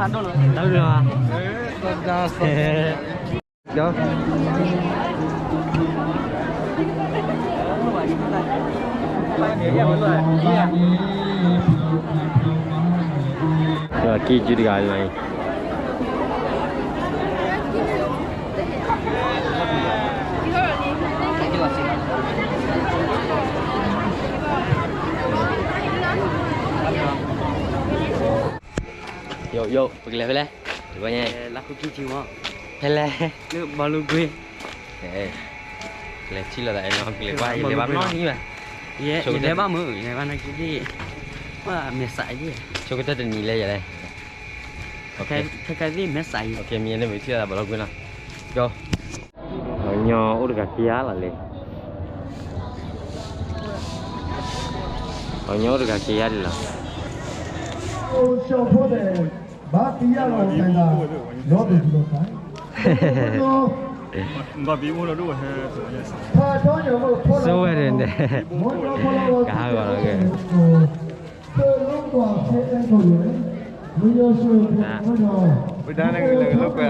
တၢ်ဘျုးလီၤ. ဒီး က့ၤကၠူတဂၤလီၤ. ယိယိ ပကလဲၤဖဲလဲၣ်, လၢခိၣ်ခံထံမီၢ်, ဖဲလဲၣ်, လၢဘီလူကွ့, လဲၤထံၣ်လိာ်သးအဲၣ်နီၤ ကလဲၤကွၢ် ယလဲၤဘၣ်မုၢ်နီၤ, ယလဲၤဘၣ်မုၢ် ယလဲၤဘၣ်နာ်က့သ့ၣ်, မဲာ်စးယဲၢ်, ဆိကတၢၢ်တနံၤလဲၣ်ယလဲၣ်, ခဲကဲသ့ၣ်မဲာ်စးယဲၢ်, မ့ၢ်န့ၣ်ပထံၣ်လိာ်သးဘီလူကွ့နီၤ, ဒီး ပှၤကညီအိၣ်တဂၤခံဂၤလီၤလဲၣ်, ပှၤကညီအိၣ်တဂၤခံဂၤဒ်လီၤ. စိဝဲဒၣ်န့ၣ် ကဟးဂီၤလီၤက့ၤ, ဝဲဒၣ်န့ၣ်ကလဲၤလိာ်ကွဲ,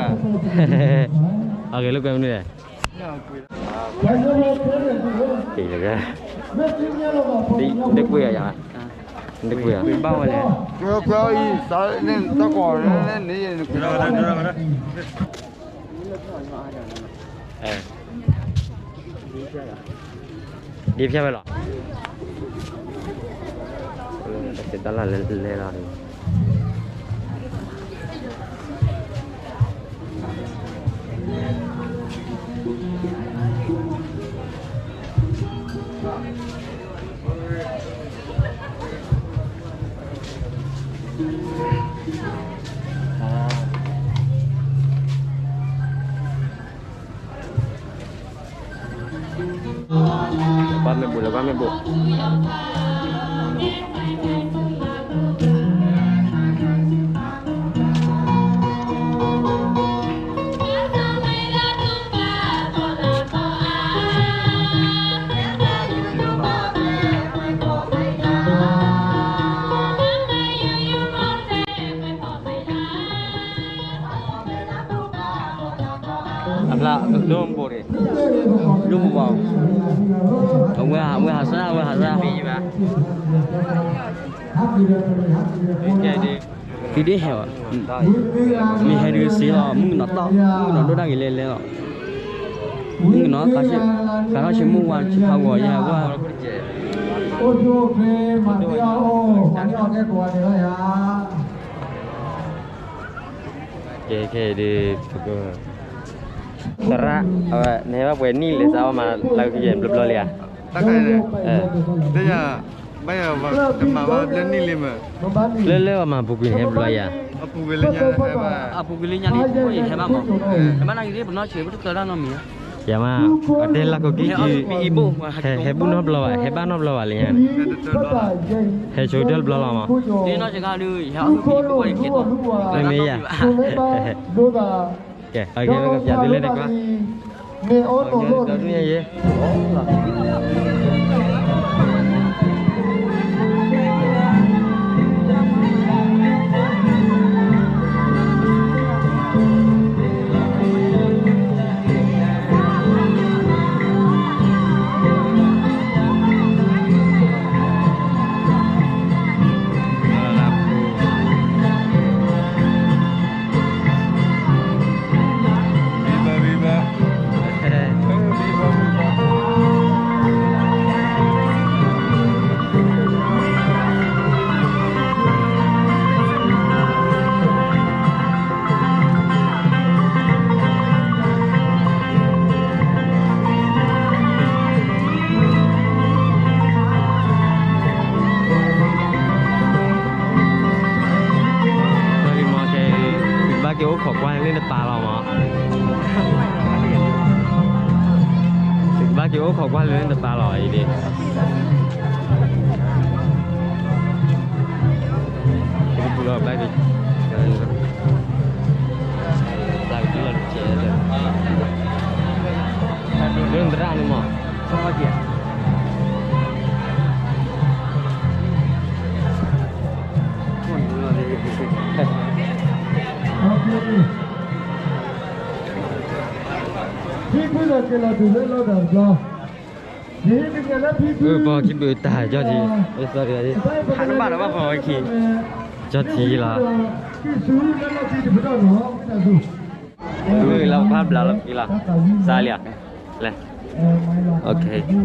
အဂ့ၤလိာ်ကွဲမနုၤလဲၣ်, တကွ့ၢ်ယၤ, တကွ့ၢ်ယၤ, ဘၣ်ဝဲလဲၣ်, ကွဲအံၤ, တၢ်ကီၢ်န့ၣ်, ဒ်ဖျါဝဲလီၤ, တၢ်လၢလဲၤလီၤန့ၣ် ကွၢ်မ့ၣ်ဘူးလၢကွၢ်မ့ၣ်ဘူး, အဖျါဒိၣ်မူန့ၣ်, ဒိၣ်မူဘၣ်, အဝဲဟးစၢ် အဝဲဟးစၢ်, သုဒ့ဟဲ, မ့ၢ်ဟဲဒုးစ့လီၤ မုၣ်ကနီၤတီၢ် မုၣ်ကနီၤဒိၣ်တၢ်ဂ့ၤလဲၣ်လဲၣ်လီၤ, မုၣ်ကနီၤ ကးထီၣ်ဆ့မုၢ်ဝါဆ့ဖးဂီၤယဲၢ်ဝဲ အိၣ်ဆူၣ်အိၣ်ချ့ မၤသ့အီၣ်အိၣ် ပှၤန့ၣ်အီၣ်ကဲကိးဂၤဒဲးလီၤယၤ. ကဲခဲအံၤဒုး ပက သရၣ် အဝဲ နဟဲဘၣ်ပှဲၤနံၣ်လဲၣ် စးအီၣ်မၤလၢကယဲၢ်ဘျီဘျီလံဧါ. တၢ်ခါအံၤန့ၣ် တယၤ ဘၣ်ယၤ တမၤဘၣ်လၢနံၣ်လံမ့ၢ် လၢလၢအမၤပူၤကွံာ်န့ၣ် ဟဲဘျီယၤ အပူၤကွံာ်လၢညါ ဟဲဘၣ် အပူၤကွံာ်လၢညါန့ၣ် ယဟဲဘၣ်မး တဘၣ်နာ်က့ၤ ပနီၢ်ဆံး ပတသၢတၢ်နီတမံၤဧါ ယၤမး အတဲလၢခိၣ်ကံၢ်ကံၢ် ဟဲဘူၣ်နီတဘျီဘၣ် ဟဲဘၣ်နီတဘျီဘၣ်လၢညါန့ၣ် ဟဲဆိကတၢၢ်တဘျီလီၤမး မ့မ့ၢ်ယၤ ကဲ အကဲ ပကပျးသုလၢန့ၣ်ကွၢ် မ့ၢ်အီၣ်နီၢ်လိၣ်န့ၣ် ဘၣ်က့ၤအိၣ်ခိးကွၢ်လၢန့ၣ်တပၤလီၤမး ဘၣ်က့ၤအိၣ်ခိးကွၢ်လၢန့ၣ်တပၤလီၤအံၤဒ် ပူၤလီၤဘၣ်က့ၤ ဘၣ်က့ၤလီၤတကဲးလၢ လၢနသရၣ်န့ၣ်မး ဆီကဲး ဆီကဲး ဖံဖုဒီးက့ၤလီၤတုၤလၢလီၤတၢ်တဘျီ, ယဟံးကညးလၢဖံဖု, ပှၤခံဘုးတၢ်ကၠီထံ, ဟးတဘၣ်ဒီးဘၣ်ပှၤဝဲခံ, ကၠီထံလီၤ, က့ၤဆူလၢလီၤခံတပတီၢ်နီၤ, ဝံသးစူၤ လီၤဖးဘျးလီၤက့ၤလီၤ, စးလံဧါ, လဲၤ, ကဲဒုး,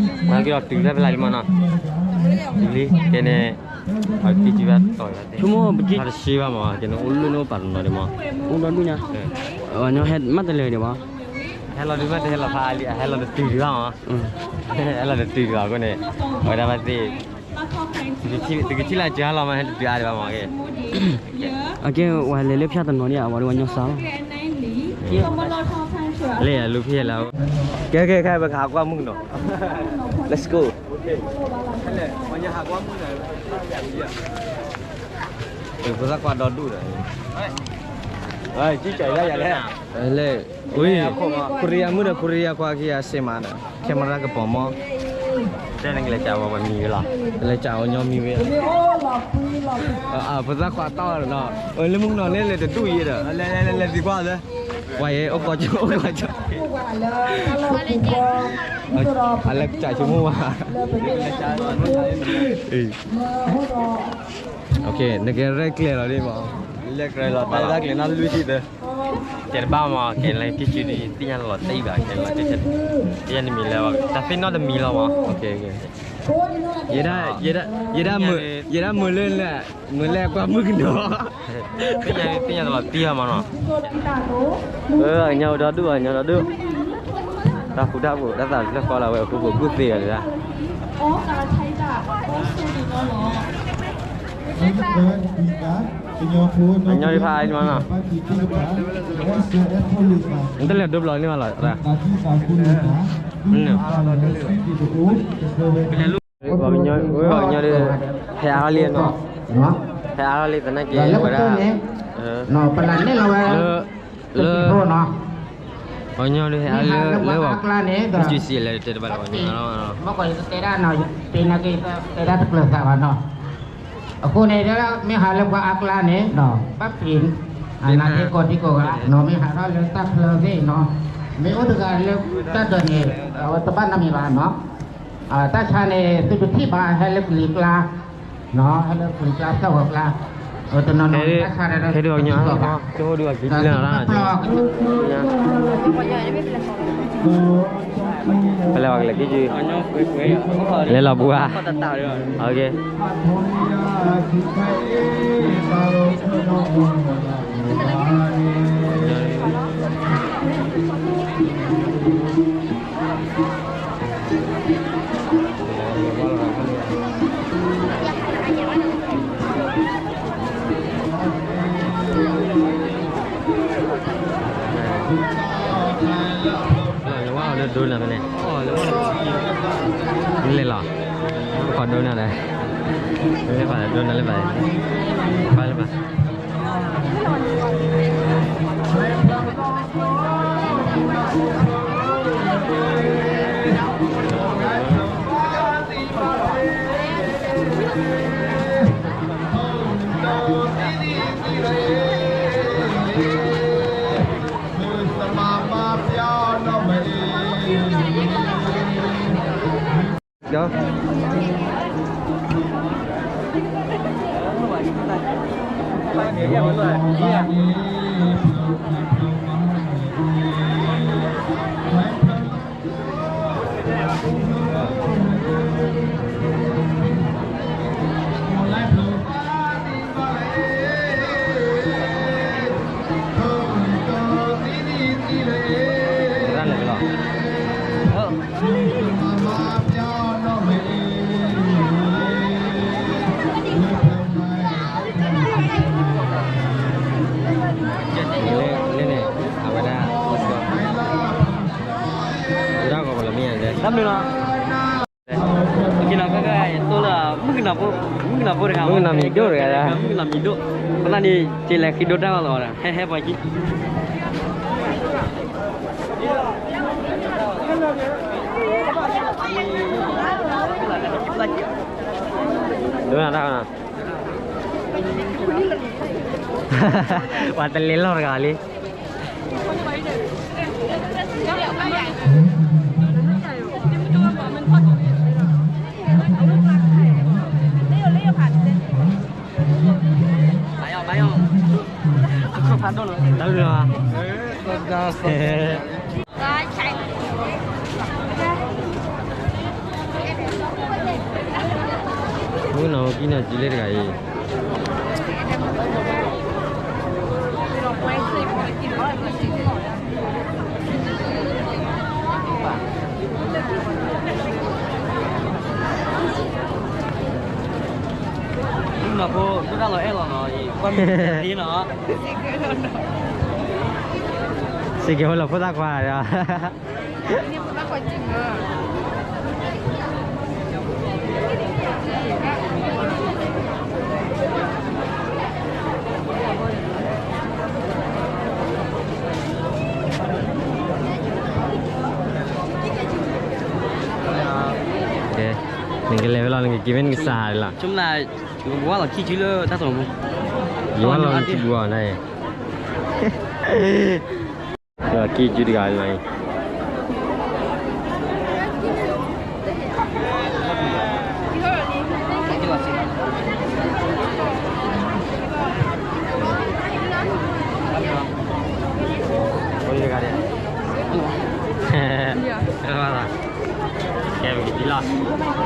ပှၤက့ၤလီၤတုၤလၢဖဲလၢ်လံမးနီၤ, တုၤလံ, ကဲန့ၣ်, ပှၤတံၢ်ကံဘၣ်တီၢ်လီၤ, ဆိကမိၣ်ပကံ, တၢ်တရှဲဘၣ်မး, ကဲန့ၣ်အိၣ်လၢနအိၣ်ပာ်တနီၤဒံးမး, အိၣ်ဒီဒူၣ်ညါ, အဝဲညီဟဲမးတလဲၤဒံးမး, ဟဲလီၤဒုးမးတဟဲလီၤဖးအါလံ, ဟဲလီၤတတုၤဒံးဘၣ်မး, ဟဲလီၤတတုၤဒံးဘၣ်အဃိန့ၣ်, အဝဲဒၣ်ဘၣ်သ့ၣ် သုကထံၣ်လၢကၢ်ဟါလီၤမး ဟဲတတုၤအါဒံးဘၣ်မးက့, အကဲဝဲလဲၤလၢဖၠၣ်တနီၤန့ၣ် အဝဲဒၣ်ဝဲညီစၢ်လီၤ, လၢယလူၤဖဲလဲၣ်, ကဲကဲခဲ ပကဟးကွၢ်မုၣ်ကနီၤ, Let's go, ဖိသၣ်ခွါဒီဒူၣ်ဒီး, ကံကၢ်လၢယၤလဲၣ်, လဲၤ, ဝံၤ, ခိရံယါမုၣ်ဒီးခိရံယါခွါက့ၤယၤစ့မးဒီး camera ကပီၤမီၢ်, တဲနကလဲၤကးဝဲမံၤဝဲလီၤ, လဲၤကးဝဲညီမံၤဝဲ, ဖိသၣ်ခွါတီၢ်ဒီး, လၢမုၣ်ကနီၤန့ၣ်လဲၤတဒူၣ်ယဲဒီး, လဲၤလဲၤလဲၤလဲၤသံကွၢ်လၢ, ပှၤယဲအိၣ်ကီၢ်ကၠိအိၣ်ကီၢ်ကၠိ, အလဲၤကးဆိကမိၣ်ဘၣ်, နကရဲၣ်ကျဲၤလီၤဒ်မး, လဲၤကျဲၤလီၤတၢ်ကျဲၤနၢ်လွံၢ်ထံၣ်သၢ တဲတဘၣ်မး ကဲလၢက့ၤ က့ၤဒ် သ့ၣ်ညါလီၤတံၢ်ဘၣ် ကဲလၢက့ၤ သ့ၣ်ညါတမံၤလၢၤဘၣ် တၢ်သ့ၣ်နီၣ်တမံၤလီၤမး ယဲဒၣ်, ယဲဒၣ်, ယဲဒၣ်မုာ်လၢ, မုာ်လၢကွၢ်မုၣ်ကနီၤ, သ့ၣ်ညါတလီၤတံၢ်ဘၣ်မးနီၤ, အညီဒီဒူၣ် အညီဒီဒူၣ်, တၢ်ဃူတၢ်ဖိး တၢ်သးတဖျၢၣ်ဃီလီၤ ဝဲအဃူဖိးကူၣ်သ့ဂၤဒၣ်, အညီဒ်ဖးအံၤမးနီၤ, နတလဲၤဒိဘျီန့ၣ်ဘၣ်လီၤ, ပှၤကညီ, ပှၤကညီဒ်, ဟဲအါထီၣ်လံနီၤ, ဟဲအါထီၣ်လံသနာ်က့ ဝဲဒၣ်, ပလၢန့ၣ်လီၤဝဲ, လၢ, ပှၤကညီဒ်ဟဲအါလၢ, လၢပှၤ, လဲၤတဲတဘၣ်လီၤ, မ့ၢ်ကတဲဒၣ်နီၤ, တဲနာ်က့ တဲဒၣ်တကျၢၤသးဘၣ်နီၤ, အဃိန့ၣ် မ့ၢ်ဟးလၢပှၤအါကျါန့ၣ်, ဘၣ်ပ့ၤ, အနာ်သ့ၣ်ကိးဒံကိးဂၤနီၤ, မ့ၢ်ဟးထီၣ်လၢတၢ်ချၢသ့ၣ်နီၤ, မ့ၢ်အိၣ်တဂၤလၢတၢ်ဒၢးန့ၣ်, အဝဲတဘၣ်နီတမံၤဘၣ်နီၤ, တၢ်ဆါန့ၣ် သုတထံၣ်ဘၣ် ဟဲလၢကလံၤကျါ, ဟဲလၢကလံၤကျါ ဖျၢၣ်ဝဲကျါ, တနီၤနီၤ တၢ်ဆါဒီး, ပလဲၤဝဲကလဲၤက့ၤ, လဲၤလီၤပူၤဧါ, လၢဒိနၤဖဲန့ၣ်, လဲၤလီၤ, ပခီဒိနၤဒီး, လၢပှၤဒိနၤလၢပှၤ, ပှၤလၢပှၤ လၢန့ၣ် အဝဲဒၣ်, ဝဲဒၣ်ဂီၤပလီၤမ့ၢ်ဧါ, တၢ်ဘျုးလီၤ, က့ၤလီၤခဲကဲ တိၢ်လၢ, မုၣ်ကနီၤဖိ, မုၣ်ကနီၤဖိတဂၤ, မုၣ်ကနီၤမံၤဒိၣ်တဂၤ, မုၣ်ကနီၤမံၤဒိၣ်, ပနၢ်န့ၣ် က့ၤလဲၤဃံဒိတၢ်လီၤလီၤဒီး ဟဲဟဲပှၤကံ ဒိနၤတၢ်, ပှၤတလဲၤလီၢ်တဂၤလံ. တၢ်ဘျုးလီၤ. မုၢ်နီၢ်ဟူကံနီၢ်ကံလၢတဂၤအံၤ မုၢ်နီၢ်ဖိ ဒိၣ်တၢ်လီၤအဲၣ်လီၤနီၤ, ကွၢ်မ့ၢ်နီၤ, စံးက့ၤဝဲလီၤဖိသၣ်ခွါဒီး နကလဲၤဝဲလီၤ နကက့ၤမ့ၢ်နကစၢ်လီၤ. ယဝဲလီၤခံစုလၢတၢ်တိာ်မူ, ယဝဲလီၤခံစုတဂၤလီၤ. ကဲ ပက့ၤလီၤ, ကလ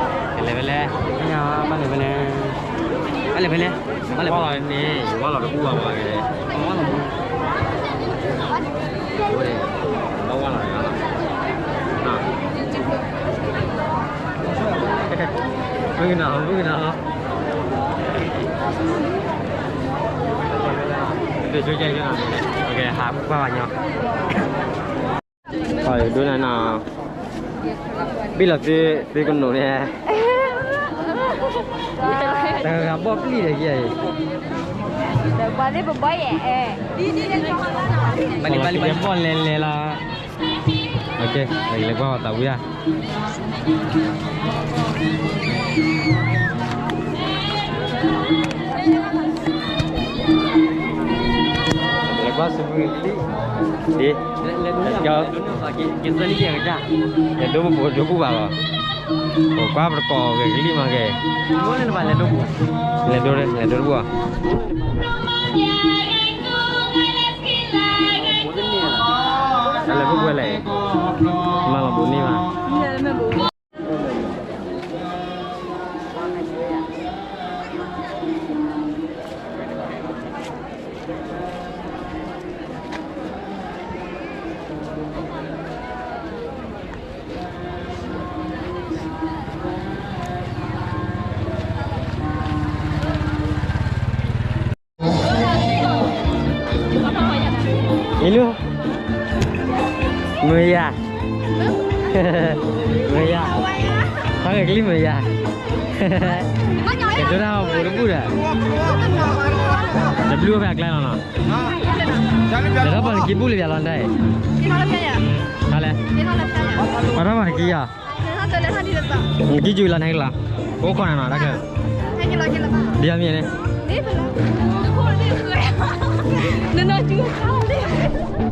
ဲၤဖဲလဲၣ်, ဘၣ်လဲၤဖဲလဲၣ်, ဘၣ်လဲၤဖဲလဲၣ်န့ၣ် ယဝဲလီၤတဘူၣ်ဘၣ်မးကဲ, ဘၣ်ဝဲလီၤတဂၤလီၤ, မုၢ်ကနီၤ မုၢ်ကနီၤ, ဟးကွၢ်ဘၣ်ညီ, ဒိၣ်နၤနီၤ, ဘ့ၣ်လီၤသု သုကနိးန့ၣ်, တဂၤဂၤဘီၣ်ပျံၢ်ဒီးကဲအံၤ, ဘီၣ်လဲၤလဲၤလီၤ, လဲၤကွၢ်သးဝံၣ်ဧါ. လဲၤကွၢ်စမုၢ်လံ, ဒ်, လဲၤဒိပပူၤဒိပူၤဘၣ်လီၤ, ပကွၢ်ပတကိးဂဲၤကလံၣ်မးကဲ, လဲၤဒိ, လဲၤဒိတဘူၣ်, လဲၤဒိပပူၤလဲၣ်, မၤလီၤဘူးန့ၢ်ဘၣ်. မ့ၢ်လူ, မုာ်ယၤ, မုာ်ယၤ, ဟဲက့ၤကလံၣ်မုာ်ယၤ, ကဒိၣ်တၢ်အိၣ်ဘူးတဘူၣ်ဒီး, တဘျုးဖဲအကျဲလီၤနီၤ, လဲၤထီၣ်ပှၤနခံဘူၣ်လၢပျၢ်လီၤတၢ်အံၤ, ဟါလဲၣ်, ပှၤထီၣ်ပှၤနခံယၤ နကံၢ်ကၠူလီၤ နဟဲက့ၤလီၤ, အိၣ်ခိးနၤနီၤ တၢ်ကျၢၤ, ဒ်အမ့ၢ်န့ၣ်, နနီၢ်ကၠူခါလံ,